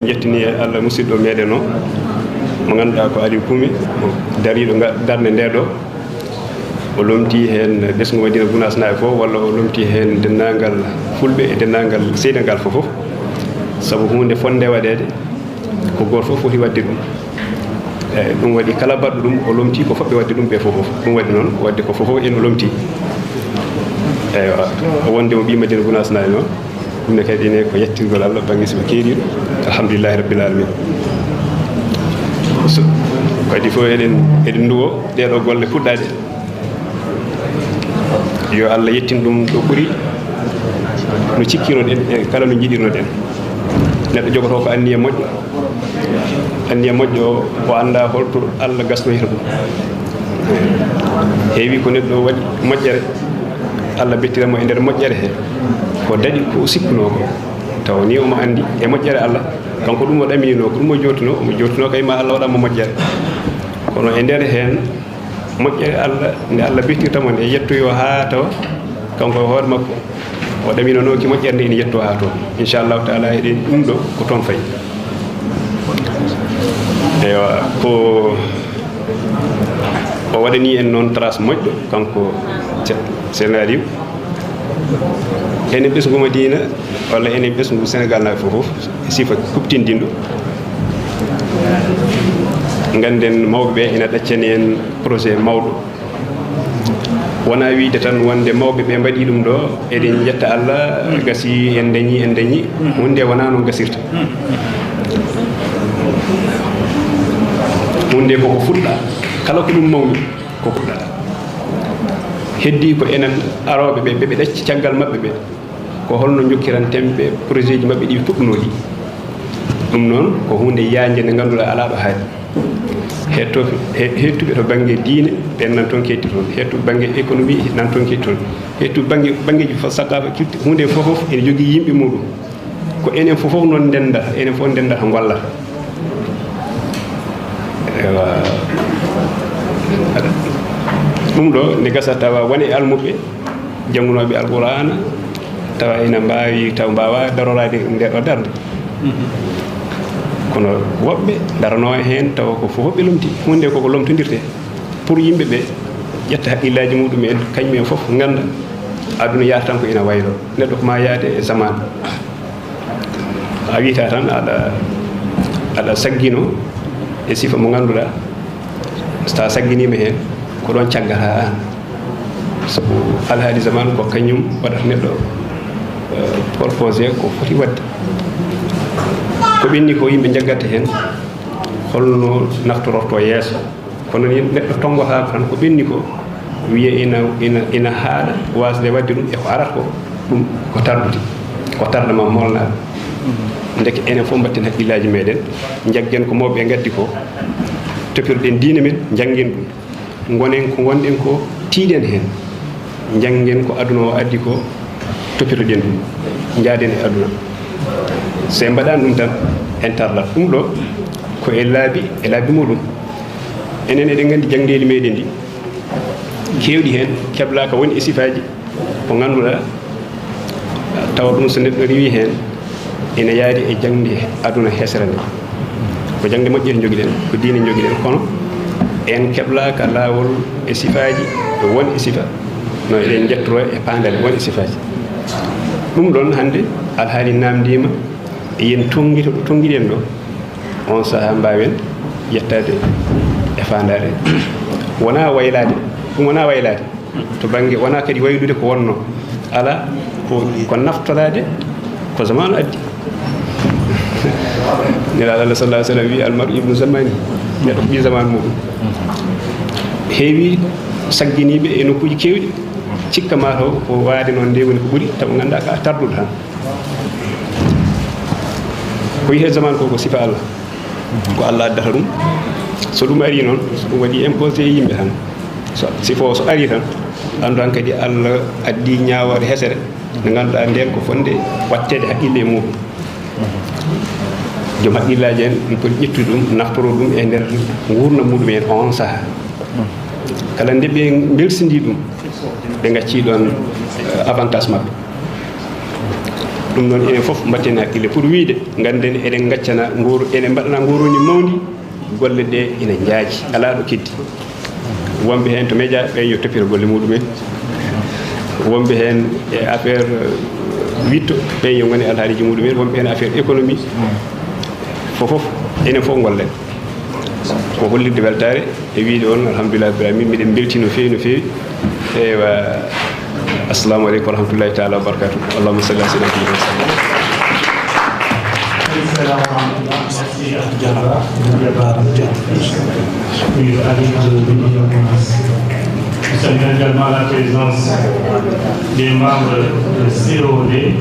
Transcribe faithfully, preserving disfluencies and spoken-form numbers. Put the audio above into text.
Yettini e Allah musidɗo meɗen o, mo ngannduɗaa ko Aliou Koumi, dariiɗo nga-, darnde nde ɗo. O lomti heen ɓesngu Madina Gunaas Naaɓe fof, walla o lomti heen denndaangal Fulɓe e denndaangal Senegaal fof fof. Sabu huunde fotnde waɗeede, ko gooto fof foti waɗde ɗum. Eeyi, ɗum waɗi kala baɗɗo ɗum, o lomti ko fotɓe waɗde ɗum ɓe fof fof. Ɗum waɗi noon, waɗde ko fof fof en o lomti. Eywa, wonde o ɓii Madina Gunaas Naaɓe noon, ɗum ne kadi ne ko yettirgol Allah bannge sifa keeriiɗo. Alhamdulillahi Rabbil Alamin. So, kadi fof eɗen, eɗen nduwo ɗee ɗoo golle puɗɗaaɗe. Yo Allah yettin ɗum ɗo ɓuri no cikkiroɗen e kala no njiɗirnoɗen. Neɗɗo jogotoo ko anniya moƴƴo. Anniya moƴƴo o, o anndaa holto Allah gasnoyta ɗum. Heewi ko neɗɗo waɗi moƴƴere, Allah bettira mo e nder moƴƴere he. Ko daɗi ko o sikkunoo ko. Tawa ni omo anndi e moƴƴere Allah, kanko ɗum o ɗaminino, ko ɗum o jootinoo, omo jootinoo kay ma Allah waɗan mo moƴƴere. Kono e nder heen, moƴƴere Allah, nde Allah bettirta mo nde, yettoyo haa tawa kanko e hoore makko o ɗaminanooki moƴƴere nde, ina yetto haa toon. Inchallahu taala, eɗen ɗum ɗo ko toon fayi. Eywa, ko o waɗani en noon trace moƴƴo, kanko ce-, Ceerno Aliou. Enen ɓesngu Madina, walla enen ɓesngu Senegaal naaɓe fof fof, e sifa kuɓtindiiɗo. Ngannden mawɓe ɓe ina ɗaccani en projet mawɗo. Wonaa wiyde tan wonde mawɓe ɓe mbaɗi ɗum ɗo, eɗen njetta Allah, gasi en dañi, en dañi. Huunde wonaa noon gasirta. Huunde koko fuɗɗa, kala ko ɗum mawni, ko fuɗɗata. Heddii ko enen arooɓe ɓe, ɓe ɓe ɗacci caggal maɓɓe ɓe. Ko holno njokkiranten ɓe projet ji maɓɓe ɗi ɓe puɗɗunoo ɗi? Ɗum noon ko huunde yaajnde nde ngannduɗaa alaa ɗo haaɗi. Heetto-, he-, heettuɓe to bannge diine, ɓeen nan toon ketti toon. Heettuɓe bannge économie, nan toon ketti toon. Heettuɓe bannge, banngeeji fof, saqaafa, culture, huunde fof fof ene jogii yimɓe muuɗum. Ko enen fof fof noon ndendata, enen fof ndendata, ngollata. Ewa. Ɗum ɗo, nde gasa tawa won e almuɓɓe, janngunooɓe Alqur'aana, tawa ina mbaawi, taw mbaawaa daroraade nde ɗo darnde. Kono woɓɓe ndaranoo heen, tawa ko fof ɓe lomti. Huunde ko ko lomtondirtee. Pour yimɓe ɓe ƴetta haqqillaaji muɗum en, kañum en fof ngannda aduna yaata tan ko ina waylo. Neɗɗo ko maa yaade e zaman. A wiyata tan aɗa, aɗa saggino e sifa mo ngannduɗaa, so a sagginiima heen, ko ɗoon caggata aan. Sabu alhaali zaman ko kañum waɗata neɗɗo, eh, proposé ko foti waɗde. Ko ɓenni ko yimɓe njaggatta heen, holno naftororto yeeso. Kono ni neɗɗo tonngotaako tan ko ɓenni ko, wiya ina, ina, ina haaɗa waasde waɗde ɗum e ko arata ko, ɗum ko tardude, ko tardement molnaaɗo. Ndeke enen fof mbatten haqqillaaji meɗen, njaggen ko mawɓe ngaddi ko, topirɗen diine men, njanngen ɗum. Ngonen ko ngonɗen ko, tiiɗen heen. Njanngen ko aduna o addi ko, topitoɗen ɗum, njaaden e aduna. So en mbaɗaani ɗum tan, en tardat. Ɗum ɗo ko e laabi, e laabi muɗum. Enen eɗen nganndi janngeeli meɗen ɗi, keewɗi heen keblaaka won e sifaaji ko ngannduɗaa, tawa ɗum so neɗɗo riiwi heen, ene yaadi e jaŋde aduna hesere nde. Ko jaŋde moƴƴere njogiɗen, ko diine njogiɗen, kono en keblaka laawol e sifaaji, e won e sifa, no eɗen njettoro e paandale won e sifaaji. Ɗum ɗon hannde alhaali naamndiima, yen tonngito ɗo tonngiɗen ɗo, on sahaa mbaawen yettaade e faandaare. Wonaa waylaade, ɗum wonaa waylaade. To bannge, wonaa kadi waylude ko wonnoo. Alaa, ko, ko naftoraade ko zamaanu addi. Nelaaɗo Allah sallallahu alaihi wasallam wi'i, "Al mar'u ibnu zamani." Neɗɗo ko ɓii zamaanu muɗum. Heewi sagginiiɓe e nokkuuji keewɗi. Cikka maa taw ko waade noon nde woni ko ɓuri, taw nganndaa ka tarduɗo tan. Ko wiyetee zamaanu ko, ko sifa Allah. Ko Allah addata ɗum. So ɗum arii noon, so ɗum waɗi imposé e yimɓe tan. So, sifo so arii tan, anndu tan kadi Allah addi ñaawoore hesere, nde ngannduɗaa ndeen ko fotnde waɗteede haqqille e muɗum. Joom haqqillaaji en, ene poti ƴettude ɗum, naftoro ɗum e nder nguurndam muɗum en on sahaa. Kala nde ɓe mbelsindii ɗum, ɓe ngaccii ɗoon, eh, avantage maɓɓe. Ɗum noon, enen fof mbatten hakkille pour wiyde, ngannden eɗen ngaccana ngooru, eɗen mbaɗana ngooruuji mawɗi, golle ɗe ina njaaji, alaa ɗo keddi. Wonɓe heen to média, ɓeen yo toppito golle muɗumen. Wonɓe heen e affaire, euh, witto, ɓeen yo ngoni alhaaliiji muɗumen. Wonɓe heen affaire économie. Fof fof, enen fof ngollen. Ko hollirde weltaare e wiyde on, alhamdulillah, Ibrahima, miɗen mbeltii no feewi, no feewi. Eywa, assalamu aleykum wa rahmatullahi taala wa barakatuh. Allahumma salli ala sayyidina Muhammad wa sallim. Merci, Ahmed Diarra. Je salue également la présence des membres de C O D.